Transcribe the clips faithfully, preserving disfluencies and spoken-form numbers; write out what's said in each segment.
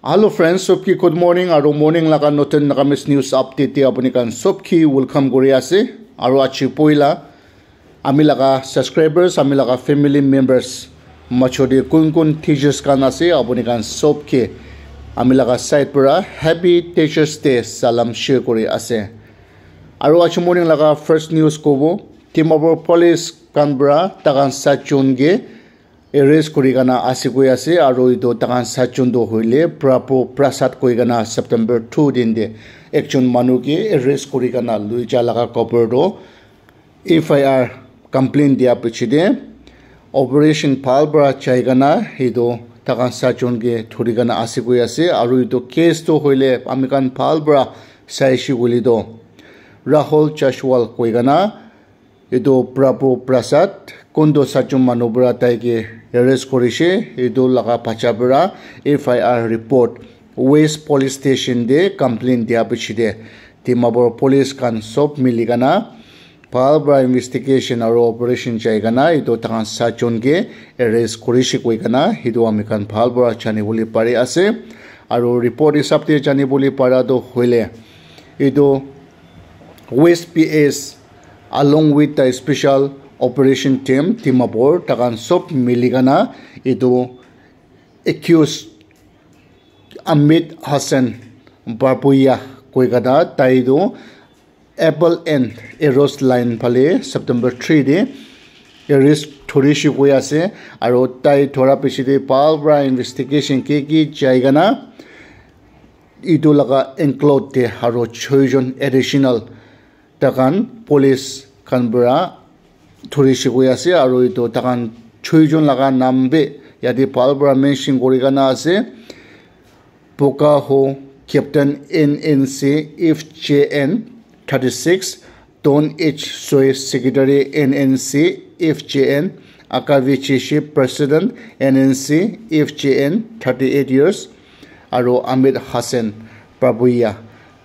Hello friends, sobki good morning aru morning laga notun Nagamese news update te apuni khan sobki welcome kuri ase. Aru achi poila ami laga subscribers, ami laga family members, macho de kun kun teachers khan ase, apuni khan sobke ami laga side para happy Teachers Day salam share kuri ase. Aru achi morning laga first news kobo, Dimapur police khan para takan sat jon ke arrest kuri kana ase koi ase, aru etu takan sat jon toh hoile Prabhu Prasad koi kana September two din de ekjon manu ke arrest kuri kana lui ja laga khobor toh F I R complaint dia piche de operation bhal para jai kana etu takan sat jon ke thori kana ase koi ase, aru etu case toh hoile ami khan bhal para sai shi koile toh Rahul Jaiswal koi kana etu Prabhu Prasad kuntu sat jon manu para tai ke arrest korishe, etu laga pacha para F I R report West Police Station de complaint dia piche de Dimapur police khan sob mili kana bhal para investigation aru operation jai kana etu takan sat jon ke arrest korishe koi kana etu ami khan bhal para jani bole pari ase. Aru report hisab te jani bole para toh hoile etu West P S along with the special operation team Dimapur takan sob mili kana etu accused Amit Hassan Barpuya koi kana tai tu Apple and Eros line phale September three de arrest thori shi koi ase, aru tai thora piche de bhal para investigation ke ki jai kana etu laga enclosed te aru choi jon additional takan police khan para thori shi koi ase, aru etu takan choi jon laga naam bi yate bhal para mention kuri kana ase. Pokaho, Captain N N C F J N thirty six, Don H Soy, Secretary N N C F J N, Akavi Chishi, President N N C F J N, thirty eight years, aru Amit Hassan Prabuya,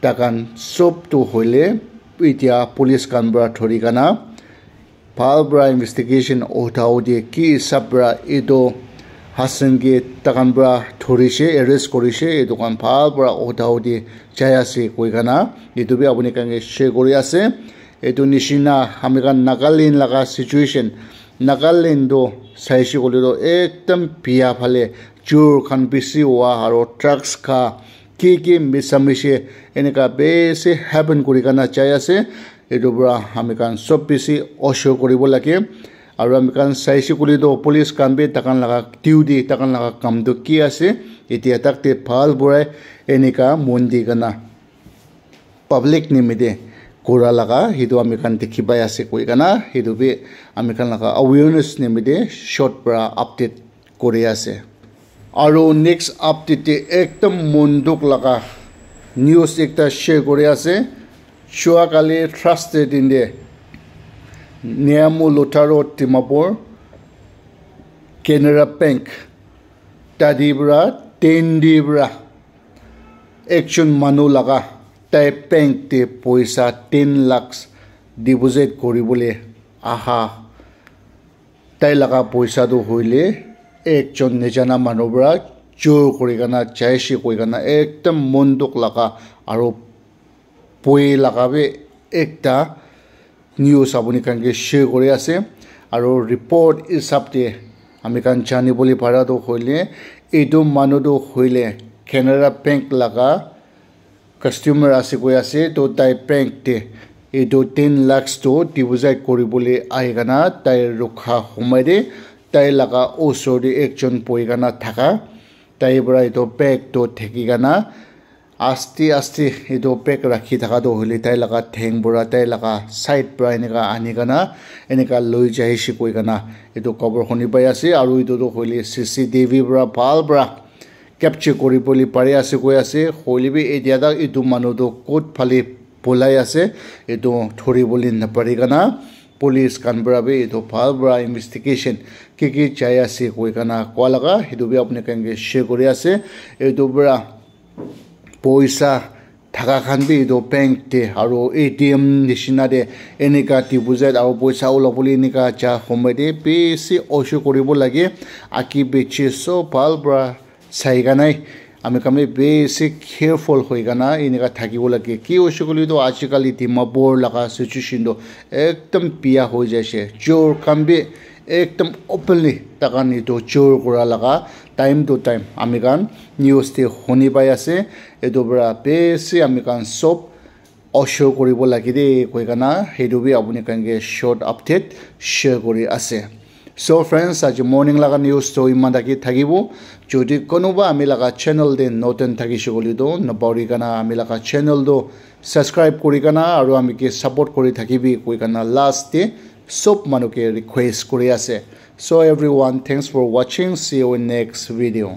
takan sob tu hoile etia police khan para thori kana bhal para investigation uthao de ki hisab para etu Hassan ke takan para thorishe, arrest korishe, etu khan bhal para uthao de jai ase koi kana etu bi apuni khan ke share kuri ase. Etu nishina ami khan Nagaland laga situation, Nagaland tu saishe koile tu ekdam bia phale chur khan bishi hua aru drugs kha ki ki misa mishi enika bishi happen kuri kana jai ase. Etu para ami khan sob bishi osho kuribo lage. Aru ami khan saishe koile toh police khan bi takan laga duty, takan laga kam toh ki ase, etia tak te bhal burai enika mon di kana public nimite kura laga etu ami khan dikhi pai ase koi kana etu bi ami khan laga awareness nimite short para update kuri ase. Aru next update te ekdam mon dukh laga news ekta share kuri ase. Chua kali Thursday din de Niamu Lotha Road Dimapur Canara Bank tadi para ten di para ekjon manu laga tai bank te poisa ten lakhs deposit kuri bole aha tai laga poisa tu hoile ekjon najana manu para chur kuri kana jaise koi kana ekdam mon dukh laga aru boi laga bi ekta news apuni khan ke share kuri ase. Aru report hisab te ami khan jani bole para tu hoile etu manu tu hoile Canara Bank laga customer ase koi ase, to tai bank te etu ten lakhs tu deposit kuri bole ahi kana tai rukha somoi te tai laga osor te ekjon bohi kana thaka tai para etu bag tu theki kana aste aste etu bag rakhi thaka tu hoile tai laga theng para tai laga side para enika ani kana enika loi jaise koi kana etu khobor huni pai ase. Aru etu tu hoile C C T V para bhal para capture kuri bole pari ase koi ase, hoile bi etia tak etu manu tu kot phale polai ase, etu thori bole na pari kana police khan para bi etu bhal para investigation ki ki jai ase koi kana koa laga etu bi apni khan ke share kuri ase. Etu para poisa thaka khan bi etu bank te aru A T M nishina te enika deposit aru poisa ula bole enika ja somoi te bishi osho kuri bo lage, aki piche sob bhal para sai kanai Ami khan bi basic careful hoi kana enika thakibo lage. Ki hoise koile toh ajikali Dimapur laga situation toh ekdum biya hoi jaise. Chor khan bi ekdum openly takan etu chor kura laga time to time ami khan news te huni pai ase. Etu para besi ami khan sob osho kuribo lage de koi kana, hetu bi apuni khan ke short update share kuri ase. So friends, aji morning laga news to iman taki thakibo. Jodi konoba ami laga channel de noten thakishe koile to, nabari kana ami laga channel to subscribe kuri kana aru ami ke support kuri thakibi koi kana last de sob manu ke request kuri ase. So everyone, thanks for watching. See you in next video.